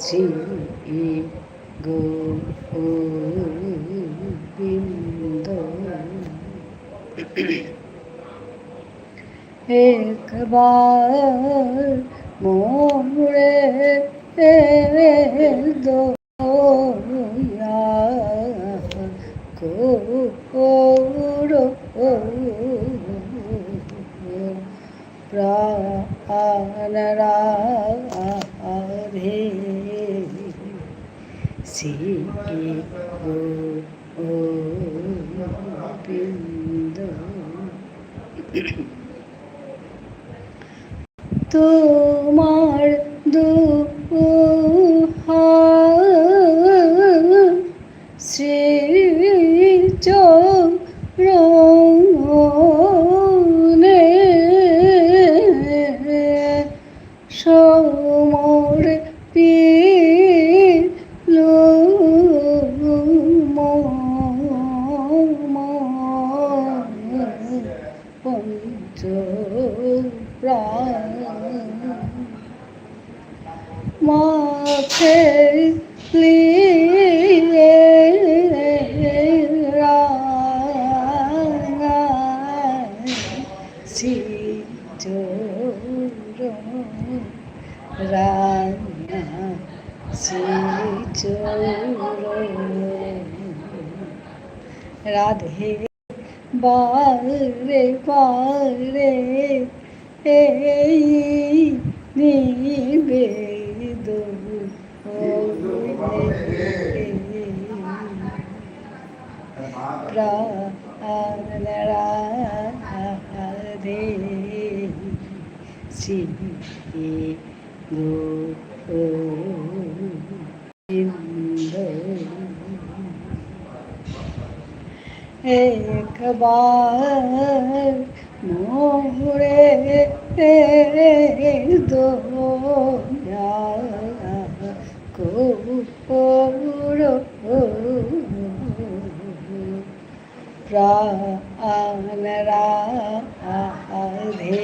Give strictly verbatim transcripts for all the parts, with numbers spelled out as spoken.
শ্রী গোবিন্দ। একবার মোরে দয়া করো প্রাণ রাধে। শ্রী গোবিন্দ। তোমার দুহাত শ্রীচরণে সমর্পিলু মম পঞ্চ প্রাণ। মাথে লিয়ে রাঙা সিঁদুর, রাঙা সিঁদুর। রাধে বারে বারে এই নিবেদন। প্রাণ রাধে শ্রী গোবিন্দ। একবার মোরে দয়া করো প্রাণ রাধে।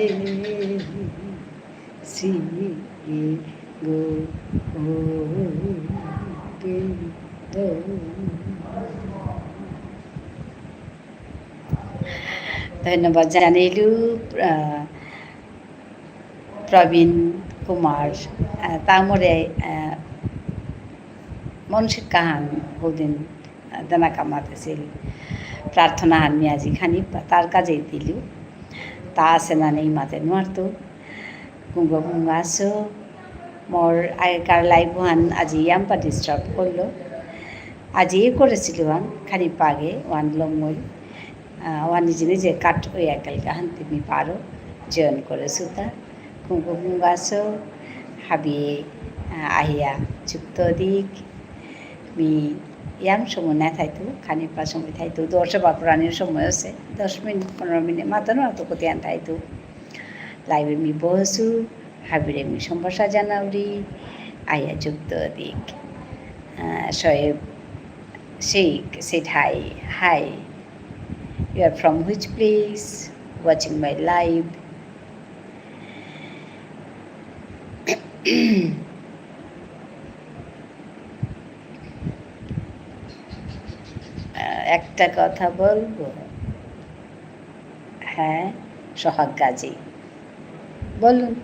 শ্রী গোবিন্দ। ধন্যবাদ জানাইলু, আহ, প্রবীণ কুমার, আহ, তা মোরে, আহ, মন শিক্ষাহান হদিন, আহ, দেনা কামাতেছিল। প্রার্থনাহান মি আজি খানি পা-, তার কাজে দিলু। তা আছে না নেই মাতে নুয়ারতু। কুঙগ কুঙগ আসো, মোর আগেকার live হান আজি ইয়াম্পা disturb করলো। আজি করেছিল ওয়ান, খানি পাগে ওয়ান লমই। আহ, ওয়ান নিজে নিজে cut হইয়া গেল, কাহান তুমি পারো, join করে সুতা। কুঙগ কুঙগ আসো, হাবি, আহ, আহিয়া যুক্ত দিক। মি ইয়াম সময় না থাইতু, খানি পা সময় থাইতু, দশ বা পুরানির সময় আছে, দশ মিনিট, পনেরো মিনিট, মাতানো অত কতিয়ান থাইতু। Live এ মি বসু, হাবিরে মি সম্ভাষা জানাউরি, আয়া যুক্ত দিক। আহ, শোয়েব Sheikh said hi, hi. You are from which place? Watching my live. আহ, একটা কথা বলবো। হ্যাঁ, সোহাগ গাজী, বলুন।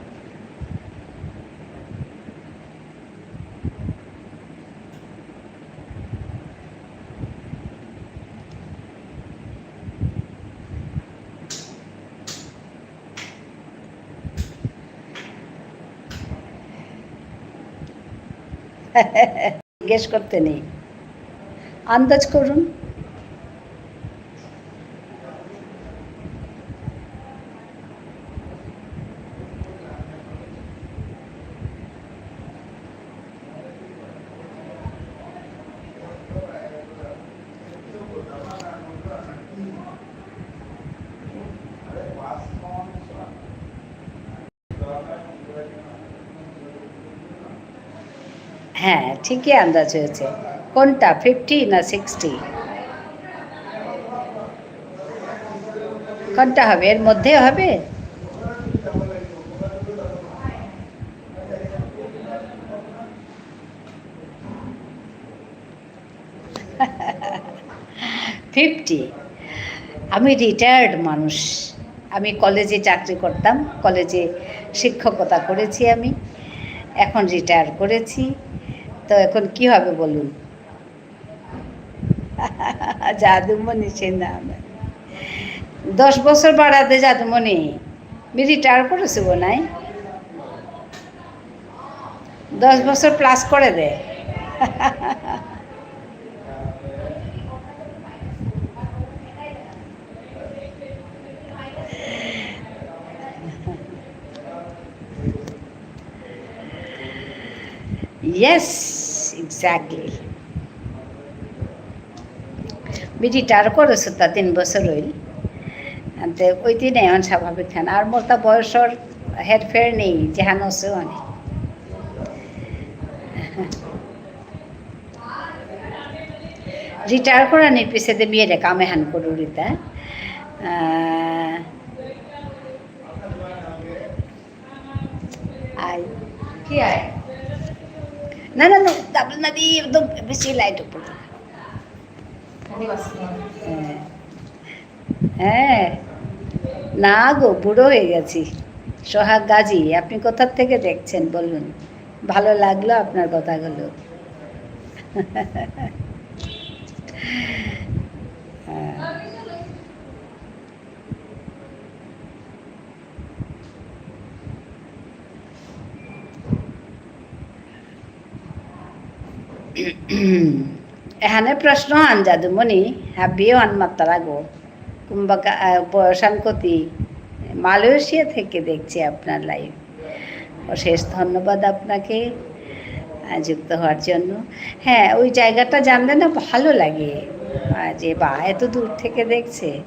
জিজ্ঞেস করতে নেই, আন্দাজ করুন। হ্যাঁ, ঠিকই আন্দাজ হয়েছে। কোনটা, fifty না sixty? কোনটা হবে? এর মধ্যে হবে? ফিফটি। আমি রিটায়ার্ড মানুষ। আমি কলেজে চাকরি করতাম, কলেজে শিক্ষকতা করেছি আমি, এখন রিটায়ার করেছি। তো এখন কি হবে বলুন? যাদুমণি সিনহা। দশ বছর বাড়াতে যাদুমণি, আমি রিটায়ার করেছি গো নাই। দশ বছর প্লাস করে দে। Yes, exactly. আমি রিটায়ার করেছি তা তিন বছর হইল। আনতে ওই দিন এখন স্বাভাবিক খান। আর মোর তা বয়সর হেরফের নেই, যেহান আছে অনেক। রিটায়ার করানির পিছে দে মেয়েরে কামে হান করুরিতা। আহ, আই। কি আই? না, না, না, ডাবল না দি, একদম বেশি লাইট উপরে। খালি বাস না। হ্যাঁ। হ্যাঁ। না গো, বুড়ো হয়ে গেছি। সোহাগ গাজী, আপনি কোথা থেকে দেখছেন বলুন? ভালো লাগলো আপনার কথাগুলো। হ্যাঁ। এহানে প্রশ্ন আন যাদুমণি, হাবিও আন মাত্তারা গো। কুম্বাকা, আহ, বয়সান কতি? মালয়েশিয়া থেকে দেখছি আপনার লাইভ। অশেষ ধন্যবাদ আপনাকে, আহ, যুক্ত হওয়ার জন্য। হ্যাঁ, ওই জায়গাটা জানলে না ভালো লাগে, আহ, যে বা এত দূর থেকে দেখছে,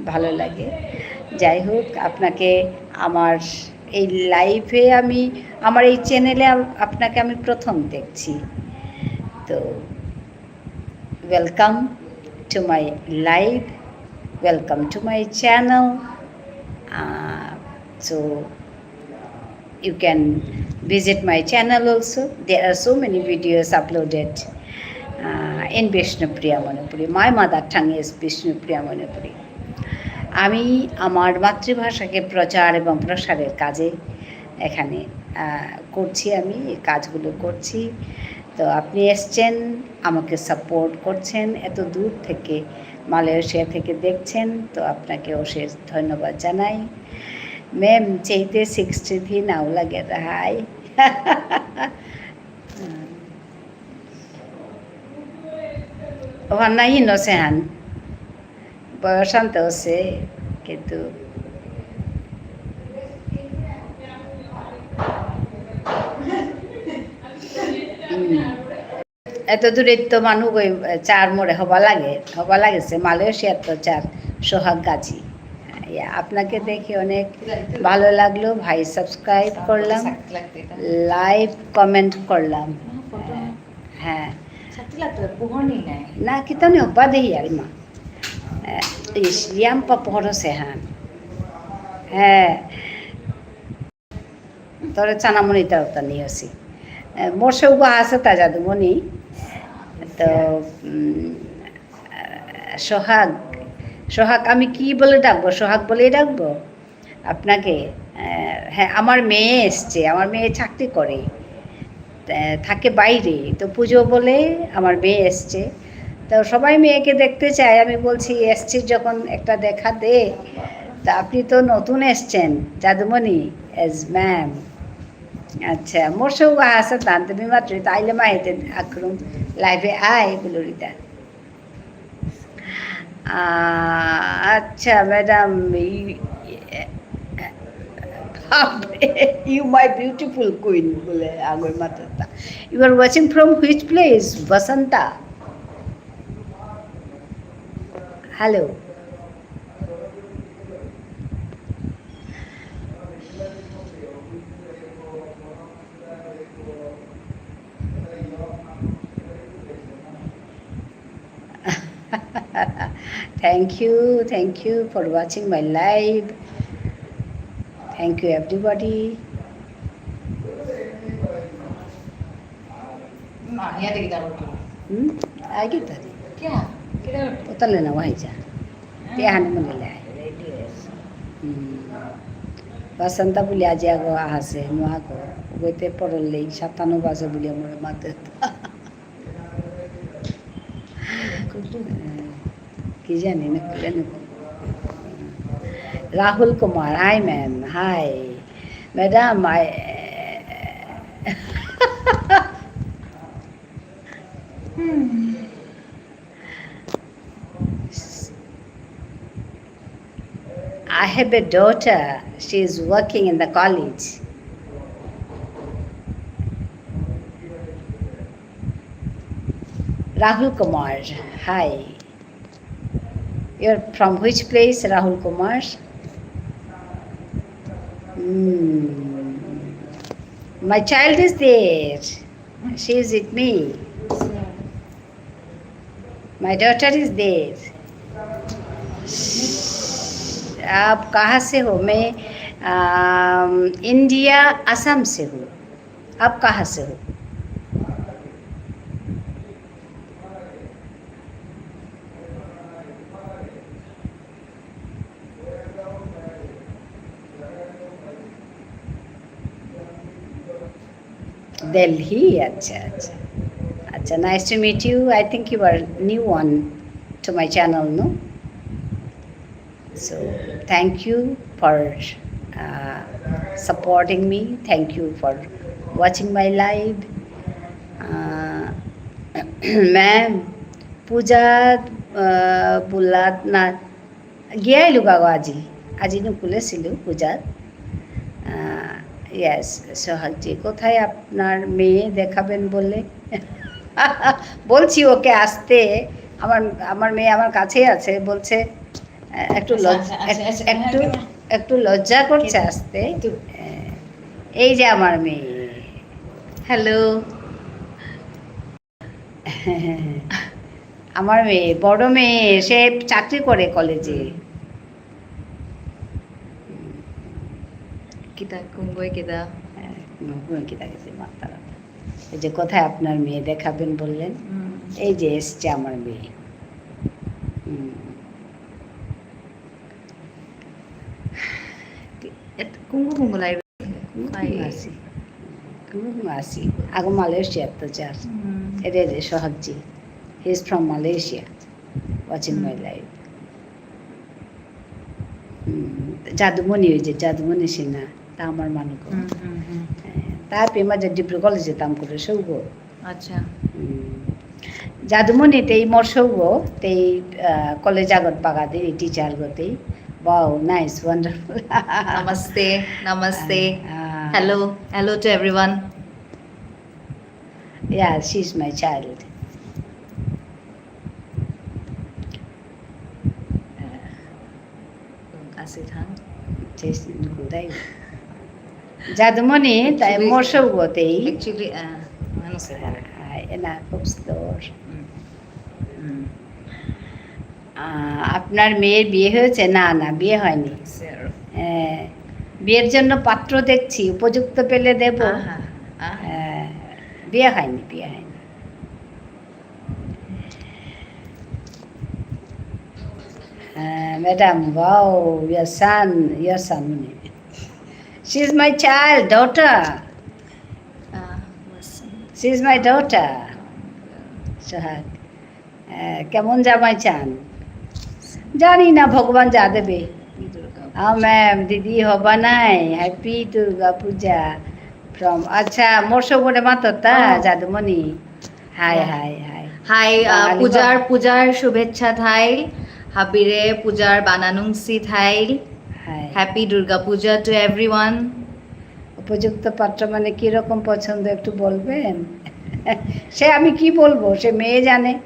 ভালো লাগে। যাই হোক, আপনাকে আমার এই লাইভে আমি, আমার এই চ্যানেলে আম-, আপনাকে আমি প্রথম দেখছি। তো, welcome to my live, welcome to my channel. Uh, so, you can visit my channel also. There are so many videos uploaded, uh, in Bishnupriya Manipuri. My mother tongue is Bishnupriya Manipuri. আমি আমার মাতৃভাষাকে প্রচার এবং প্রসারের কাজে এখানে, আহ, করছি, আমি এই কাজগুলো করছি। তো আপনি এসছেন, আমাকে সাপোর্ট করছেন, এত দূর থেকে মালয়েশিয়া থেকে দেখছেন, তো আপনাকে অশেষ ধন্যবাদ জানাই। ম্যাম, চেইতে সিক্সটি থ্রি নাও লাগে, হাই। ওহান নাই ইনো সেহান। বয়স আনতে হচ্ছে, কিন্তু, হুম। এত দূরে তো মানু গই, চার মোড়ে হবা লাগে, হবা লাগেছে, মালয়েশিয়ার তো চার, সোহাগ গাজী। ইয়া, আপনাকে দেখে অনেক ভালো লাগলো ভাই, সাবস্ক্রাইব করলাম, লাইভ কমেন্ট করলাম। হ্যাঁ। না, কিতা নি হবা দেহি আর মা। এ, ইস, ইয়াম্পা পড়ছে হান। হ্যাঁ। তোরে চানামুনি তাও তা নিয়ে আসি। এ, মোর সৌগ আছে তা যাদুমণি। তো, উম, সোহাগ, সোহাগ আমি কি বলে ডাকবো? সোহাগ বলেই ডাকবো আপনাকে? এ, হ্যাঁ, আমার মেয়ে এসছে, আমার মেয়ে চাকরি করে। আহ, থাকে বাইরে, তো পুজো বলে আমার মেয়ে এসছে। তো সবাই মেয়েকে দেখতে চায়, আমি বলছি, "এসছিস যখন একটা দেখা দে।" তা আপনি তো নতুন এসছেন, যাদুমণি, as ম্যাম। আচ্ছা, মোর সৌগ আছে, তান তুমি মাত্রই তাইলে মাহিতে আকরুম লাইভে আয়, গুলরিতা। আহ, আচ্ছা, ম্যাডাম, you, বাপরে, you my beautiful queen, বলে আগর মাতাতা। You are watching from which place, বসন্তা? Hello. Thank you, thank you for watching my live. Thank you, everybody. হুম? আগে তারি। क्या? ওতালে না ওয়াইজা। তে হানি মনে লাই। হুম। বাসন্তা বুলে আজি আগো আহাসে, নো আগো। গইতে পড়লেই সাতানো বাজে বুলে মোরে মাতে। কি জানি না, কি জানি। রাহুল Kumar, hi ma'am, hi. Madam, I, I have a daughter. She is working in the college. Rahul Kumar, hi. You're from which place, Rahul Kumar? Hmm. My child is there. She is with me. My daughter is there. आप कहाँ से हो? मैं, अम, इंडिया, असम से हूँ। आप कहाँ से हो? Delhi, আচ্ছা, আচ্ছা। আচ্ছা, nice to meet you. I think you are new one to my channel, no? So, thank you for, uh, supporting me. Thank you for watching my live. Uh, ma'am, পূজা, uh, বুলাত না গিয়াইলু গাগো আজি। আজি নুকুলেসিলু পূজাত। আহ, yes, সোহাগজি, কোথায় আপনার মেয়ে দেখাবেন বলে? বলছি ওকে আসতে। আমার, আমার মেয়ে আমার কাছেই আছে, বলছে, আহ, একটু আচ্ছা, লজ-, আচ্ছা, আচ্ছা, এক-, আচ্ছা, একটু, হ্যাঁ, হ্যাঁ। একটু লজ্জা করছে আসতে। একটু। আহ, এই যে আমার মেয়ে। Hello। আমার মেয়ে, বড় মেয়ে, সে চাকরি করে কলেজে। হুম। কিতা, কুঙ্গই কিতা? হ্যাঁ, কুঙ্গই কিতা গেছে, মাত্তারা। এই যে কোথায় আপনার মেয়ে দেখাবেন বললেন, হুম। এই যে এসছে আমার মেয়ে। হুম। এত কুঙ্গু কুঙ্গু লাগে। কুঙ্গু কুঙ্গু আসি। কুঙ্গু কুঙ্গু আসি। আগো মালয়েশিয়াত তো যার। হুম। এরে যে সোহাগজি। He is from Malaysia. Watching my live. হুম। হুম। যাদুমণি, ওই যে যাদুমণি সিনহা, তা আমার মানু গো। হুম, হুম, হুম। হ্যাঁ, তা পেমা যে ডিব্রু কলেজে তাম করে সৌগ। আচ্ছা। হুম। যাদুমণি তেই মোর সৌগ, তেই, আহ, কলেজ আগত পাগাদে, এই teacher গতেই। Wow, nice, wonderful. Namaste, namaste. Ah, ah. Hello, hello to everyone. Yeah, she's my child. আহ, আসি থাং। যাদুমণি, তাই actually, মোর সৌগ তেই। Actually, আহ, মানুষ আহ, আহ, এনা খুব সুন্দর। হুম। হুম। আহ, আপনার মেয়ের বিয়ে হয়েছে? না, না, বিয়ে হয়নি। Sir। আহ, বিয়ের জন্য পাত্র দেখছি, উপযুক্ত পেলে দেব। আহা, আহা। আহ, বিয়ে হয়নি, বিয়ে হয়নি। Uh, madam, wow, your son, your son. She's my child, daughter. Ah, my son. She's my daughter. সোহাগ। আহ, কেমন জামাই চান? জানি না, ভগবান যা দেবে। দুর্গা আহ, ম্যাম, দিদি হবা নাই। Happy দুর্গা পূজা। From, আচ্ছা, মোর সৌগরে মাততা, আহ। যাদুমণি। হাই, হ্যাঁ। হাই, হাই। হাই, আহ, বাঙালি পূজার, বাবা। পূজার শুভেচ্ছা থাইল। হাবিরে পূজার বানানুংসি থাইল। হাই। Happy Durga Puja to everyone. উপযুক্ত পাত্র মানে কি রকম পছন্দ একটু বলবেন? সে আমি কি বলবো, সে মেয়ে জানে।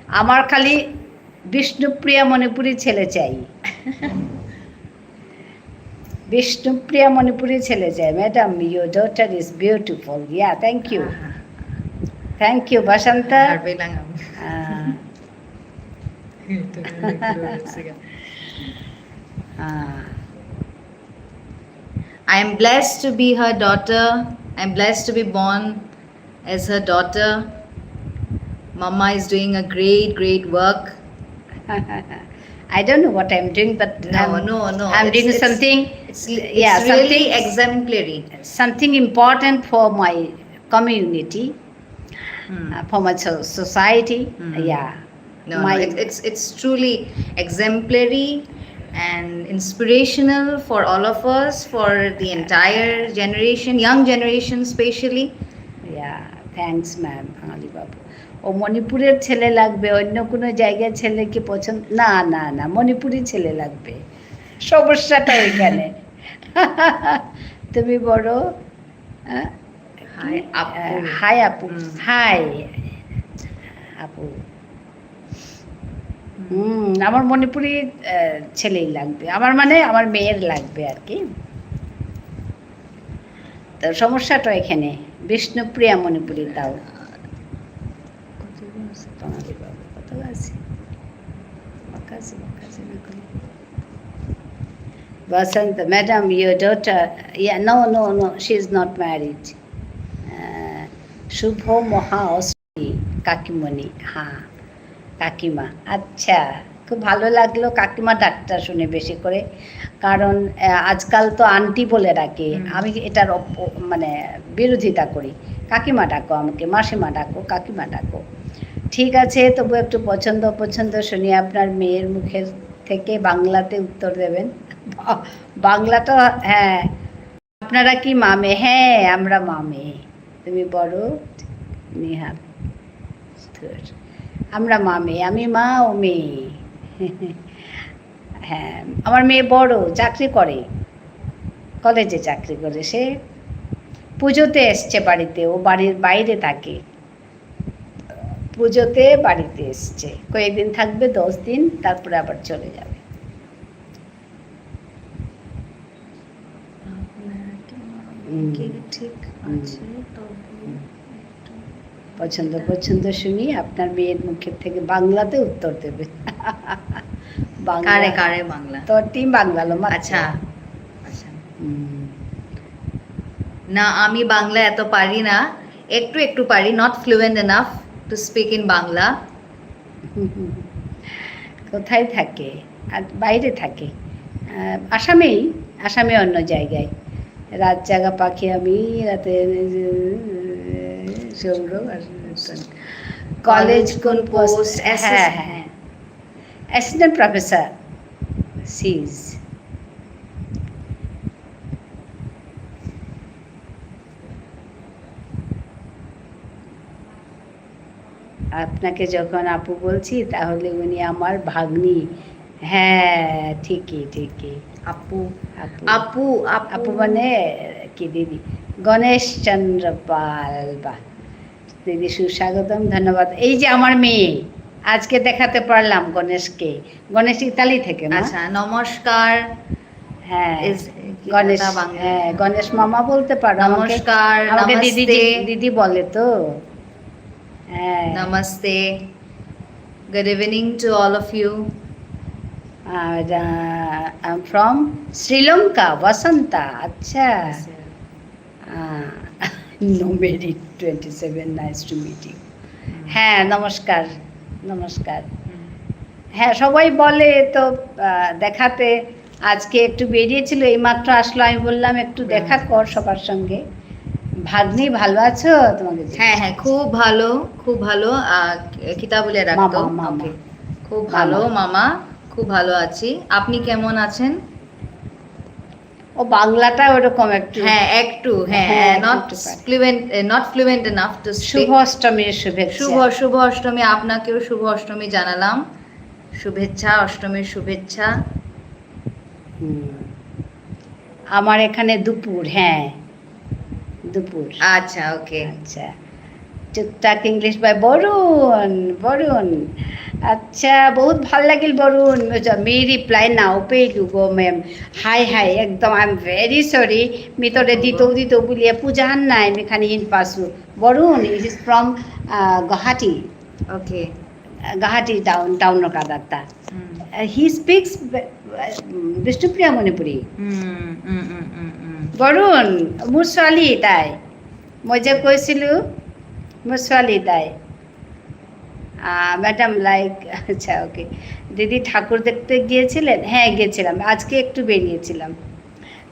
আমার খালি বিষ্ণুপ্রিয়া মণিপুরী ছেলে চাই। বিষ্ণুপ্রিয়া মণিপুরী ছেলে চাই। Madam, your daughter is beautiful. Yeah, thank you. আহা। Thank you, বাসন্ত। হারপেইলাং আমি। আহ। এটা আমি একটু হচ্ছে গা। আহ। I am blessed to be her daughter. I am blessed to be born as her daughter. Mama is doing a great, great work. I don't know what I'm doing, but No, I'm, no, no. I'm It's, doing it's, something, it's, yeah, it's really something, exemplary. Something important for my community, Hmm. uh, for my so- society. Hmm. Yeah. No, My- no, it's, it's it's truly exemplary and inspirational for all of us, for the entire generation, young generation specially. Yeah, thanks, ma'am. বাঙালি বাবু। ও মণিপুরের ছেলে লাগবে, অন্য কোনো জায়গার ছেলে কি পছন্দ? না, না, না, মণিপুরি ছেলে লাগবে। সমস্যাটা ওইখানে। তুমি বড়, আহ, হাই, আপু। আহ, হাই, আপু। হুম। হাই, আপু। হুম, আমার মণিপুরি, আহ, ছেলেই লাগবে। আমার মানে আমার মেয়ের লাগবে আর কি। তো সমস্যাটা এখানে, বিষ্ণুপ্রিয়া মণিপুরি তাও। কতজন আছে? বাঙালি বাবু, কত আছে? বাক্কা আছে, বাক্কা আছে, না করে। Vasanta, madam, your daughter, yeah, no, no, no, she is not married. Uh, শুভ মহা অষ্টমী, কাকিমণি, হ্যাঁ, কাকিমা। আচ্ছা, খুব ভালো লাগলো কাকিমা ডাকটা শুনে বেশি করে, কারণ আহ, আজকাল তো আন্টি বলে ডাকে। হুম। আমি এটার অপ- মানে বিরোধিতা করি। কাকিমা ডাকো আমাকে, মাসিমা ডাকো, কাকিমা ডাকো। ঠিক আছে, তবু একটু পছন্দ অপছন্দ শুনি আপনার মেয়ের মুখের থেকে, বাংলাতে উত্তর দেবেন। বা- বাংলাটা, হ্যাঁ। আপনারা কি মামে? হ্যাঁ, আমরা মামে। তুমি বড়? নিহাল। তোর। আমরা মামে, আমি মা, ও মেয়ে। হ্যাঁ, আমার মেয়ে বড়, চাকরি করে, কলেজে চাকরি করে। সে পুজোতে এসছে বাড়িতে, ও বাড়ির বাইরে থাকে। পুজোতে বাড়িতে এসছে, কয়েকদিন থাকবে, দশ দিন, তারপরে আবার চলে যাবে। আপনারা কি মা-, হুম। কি ঠিক হুম। আছে? তবু হুম। একটু পছন্দ, পছন্দ শুনি আপনার মেয়ের মুখের থেকে বাংলাতে উত্তর দেবে। বাংলা। কারে, কারে বাংলা? তোর টিম বাংলা লো, মাত্র। আচ্ছা, আচ্ছা। হুম। না, আমি বাংলা এত পারি না, একটু একটু পারি, not fluent enough to speak in Bangla. কোথায় থাকে? আর বাইরে থাকে। আহ, আসামেই, আসামে অন্য জায়গায়। রাত জাগা পাখি আমি, রাতে সৌরভ আর কলেজ কোন পোস্ট? হ্যাঁ, হ্যাঁ। Assistant professor, she's. আপনাকে যখন আপু বলছি, তাহলে উনি আমার ভাগ্নি। হ্যাঁ, ঠিকই, ঠিকই। আপু। আপু। আপু, আপু। আপু মানে কি দিদি? গণেশ চন্দ্র পাল, বাহ। দিদি সুস্বাগতম, ধন্যবাদ। এই যে আমার মেয়ে, আজকে দেখাতে পারলাম গণেশকে। গণেশ ইতালি থেকে, মা। আচ্ছা, নমস্কার। হ্যাঁ, is কি গণেশ, কথা বাংলা? হ্যাঁ, গণেশ মামা বলতে পারো আমাকে। নমস্কার, আমাকে দিদি, নমস্তে। দিদি বলে তো। হ্যাঁ। Namaste. Good evening to all of you. R, ah, I'm from Sri Lanka, Vasanta। আচ্ছা। আচ্ছা। আহ, no, married, twenty seven, nice to meet you. হুম। হ্যাঁ, নমস্কার, নমস্কার। হুম। হ্যাঁ, সবাই বলে তো, আহ, দেখাতে, আজকে একটু বেরিয়েছিল, এইমাত্র আসলো, আমি বললাম, "একটু দেখা হুম। কর সবার সঙ্গে।" ভাগ্নি, ভালো আছো? তোমাকে জিজ্ঞেস হ্যাঁ, হ্যাঁ, করছি। খুব ভালো, খুব ভালো। আহ, কিতা বলে ডাকতো? মামা, মামা। ওকে। খুব ভালো, মামা। মামা, খুব ভালো আছি। আপনি কেমন আছেন? ও বাংলাটা ওরকম একটু। হ্যাঁ, একটু, হ্যাঁ, হ্যাঁ, not একটু পারে। Fluent, আহ, not fluent enough to speak. শুভ অষ্টমীর শুভেচ্ছা। শুভ, শুভ অষ্টমী, আপনাকেও শুভ অষ্টমী জানালাম। শুভেচ্ছা, অষ্টমীর শুভেচ্ছা। হুম। আমার এখানে দুপুর, হ্যাঁ, দুপুর। আচ্ছা, ওকে। আচ্ছা। টুকটাক ইংলিশ বাই বরুণ, বরুণ। আচ্ছা, বহুত ভাল লাগিল বরুণ। মি reply নাও পেইলু গো, ma'am। হাই, হাই, একদম, I am very sorry। Me তোরে দিতৌ, দিতৌ বুলিয়া পূজাহান নাই, মি খানি হিন পাসু। বরুণ, he is from, আহ, গুয়াহাটি। ওকে। গুয়াহাটি টাউন, টাউনর কাদাত্তা। হুম। Uh, he speaks ব-, ব-, বিষ্ণুপ্রিয়া মণিপুরী। হুম, হুম, হুম, হুম, হুম। বরুণ, মোৰ ছোৱালী তাই। মই যে কৈছিলো, মোৰ ছোৱালী তাই। আহ, ম্যাডাম, লাইক, আচ্ছা, ওকে। দিদি, ঠাকুর দেখতে গিয়েছিলেন? হ্যাঁ, গেছিলাম। আজকে একটু বেরিয়েছিলাম।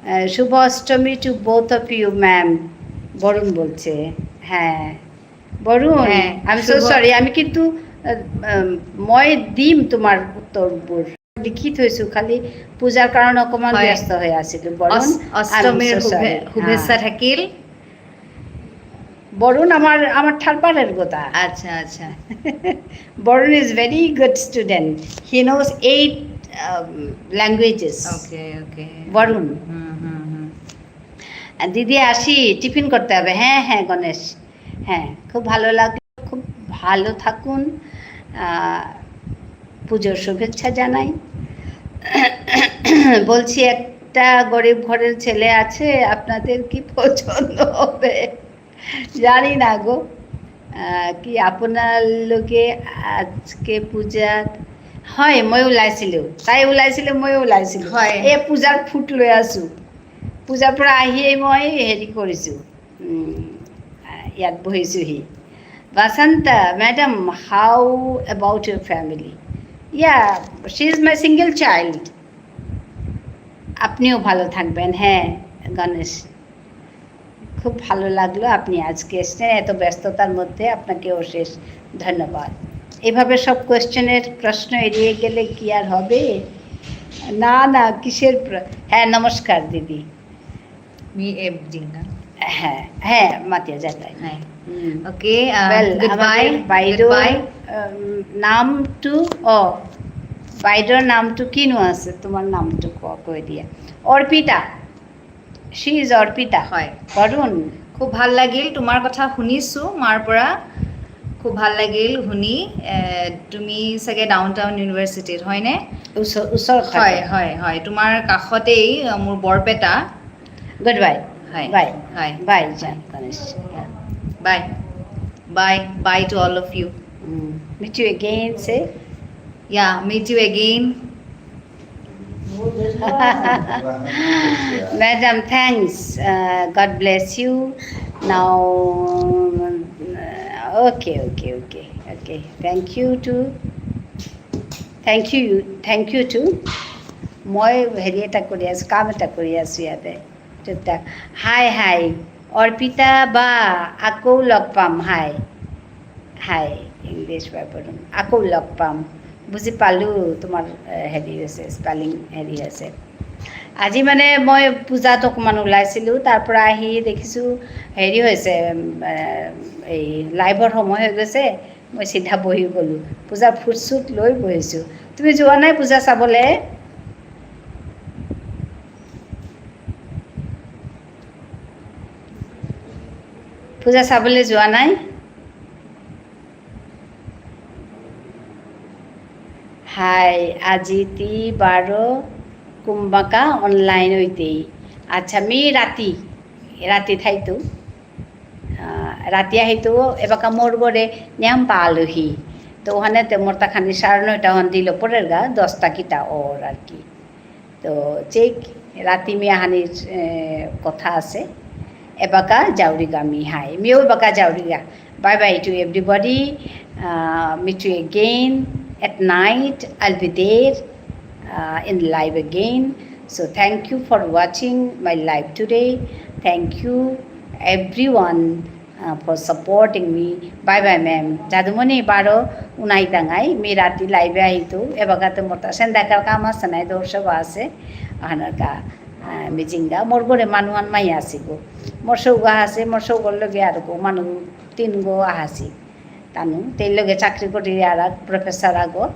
আহ, শুভ Ashtami to both of you, ma'am. Barun বলছে। হ্যাঁ। বরুণ, হ্যাঁ, I'm so শুভ sorry, আমি কিন্তু, আহ, আহ, মই দিম তোমার উত্তরবোৰ। লিখি থৈছো, খালি পূজাৰ কাৰণে অকমান হয়। ব্যস্ত হৈ আছিলো। বৰুণ, অস-, I'm অষ্টমীৰ so শুভে-, sorry। শুভেচ্ছা হ্যাঁ। থাকিল। বৰুণ আমাৰ, আমাৰ ঠাৰপাৰৰ কথা। আচ্ছা, আচ্ছা। Varun is very good student. He knows eight, um, languages. ওকে, ওকে। বরুণ। হুম, হুম, হুম। আর দিদি আসি, টিফিন করতে হবে। হ্যাঁ, হ্যাঁ, গণেশ। হ্যাঁ, খুব ভালো লাগলো, খুব ভালো থাকুন। আহ, পুজোর শুভেচ্ছা জানাই। বলছি, একটা গরিব ঘরের ছেলে আছে, আপনাদের কি পছন্দ হবে? জানি না গো। আহ, কি আপোনালোকে আজকে পূজাত, হয়, মই ওলাইছিলো, তাই ওলাইছিলে, মই ওলাইছিলো। হয়। এই পূজাৰ ফুট লৈ আছো। পূজাৰ পৰা আহিয়েই মই হেৰি কৰিছো। উম, ইয়াত বহিছোহি। Vasanta, madam, how about your family? Yeah, she is my single child. আপনিও ভালো থাকবেন। হ্যাঁ, গণেশ, খুব ভালো লাগলো আপনি আজকে এসেছেন, এত ব্যস্ততার মধ্যে আপনাকে অশেষ ধন্যবাদ। এভাবে সব কোয়েশ্চেনের প্রশ্ন এড়িয়ে গেলে কি আর হবে? না, না, কিসের প্র-, হ্যাঁ, নমস্কার দিদি। মি এম জিঙ্গা। হ্যাঁ, হ্যাঁ, মাতিয়া যাতাই। হ্যাঁ। হুম। ওকে, আহ, well, goodbye, আমাদের বাইদেউ, goodbye। উম, নামটো, অ, বাইদেউৰ নামটো কিনো আছে? তোমাৰ নামটো ক-, কৈ দিয়া। অৰ্পিতা। She is Arpita. হয়। বৰুণ। খুব ভাল লাগিল, তোমাৰ কথা শুনিছো মাৰ পৰা। খুব ভাল লাগিল শুনি। এ, তুমি চাগে ডাউন টাউন ইউনিভাৰ্চিটিত, হয়নে? ওচৰ, ওচৰ হয়, খাটে। হয়, হয়। তোমাৰ কাষতেই, আ, মোৰ বৰপেটা। Goodbye। হয়, bye। হয়। Bye, John Ganesh। Yeah। Bye। Bye। Bye to all of you। Mm। Meet you again, say। Yeah, meet you again। Madam, thanks। Uh, God bless you। Now, uh, okay, okay, okay, okay। Thank you too। Thank you, thank you too। মই হেৰি এটা কৰি আছো, কাম এটা কৰি আছো ইয়াতে। চুপচাপ। High, high. অৰ্পিতা বা, আকৌ লগ পাম। হাই। হাই, ইংলিছ বাই বৰুণ। আকৌ লগ পাম। বুজি পালো, তোমাৰ, এ, হেৰি হৈছে, স্পেলিং হেৰি হৈছে। আজি মানে মই পূজাত অকণমান ওলাইছিলো, তাৰ পৰা আহি দেখিছো হেৰি হৈছে, উম, এ, এই লাইভৰ সময় হৈ গৈছে, মই চিধা বহি গ'লো। পূজা ফুট চুট লৈ বহিছো। তুমি যোৱা নাই পূজা চাবলে? পূজা চাবলে যোৱা নাই? হাই, আজি তি বারো কুম্বাকা অনলাইন হইতেই। আচ্ছা, মি রাতি, রাতি থাইতু। আহ, রাতি আহিতু, এবাকা মোর ঘরে নিয়াম পা আলহী। তো ওখানে তে মোর তা খানি সাড়ে নয়টা হন দিল পরের গা, দশটা কিতা ওর আর কি। তো চেক রাতি মি আহানির, এ, কথা আছে। এবাকা যাউরিগা মি হাই। মিও এবাকা যাউরিগা। Bye bye to everybody. Uh, meet you again at night. I'll be there, uh, in live again. So thank you for watching my live today. Thank you everyone, uh, for supporting me. Bye bye, ma'am. যাদুমণি বারো উনাই দাঙাই, মি রাতি লাইভে আহিতু, এবাকাতে মোর তা সেন্দাকার কাম আছে নাই, দৌড় সভা আছে, আহানার কা, আহ, মিজিঙ্গা, মোর ঘরে মানুহান মাই আসিব। মোর সৌগা আছে, মোর সৌগর লগে আর গো মানু তিন গো আহাসি। তানু, তেই লগে চাকরি করি আর এক প্রফেসর আগো।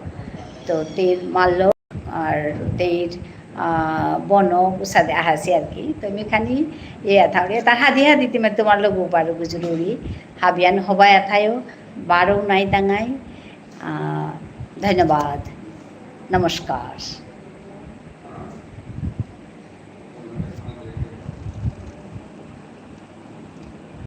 তো তেই মাল্য আর তেইর, আহ, বন উসাদে আহাসি আর কি। তো মি খানি এ আথাউরি, তা হাদি হাদি তিমে তোমার লগে পারো গুজরুরি। হাবিয়ান হবাই আথায়ো, বারো নাই দাঙাই। আহ, ধন্যবাদ। নমস্কার।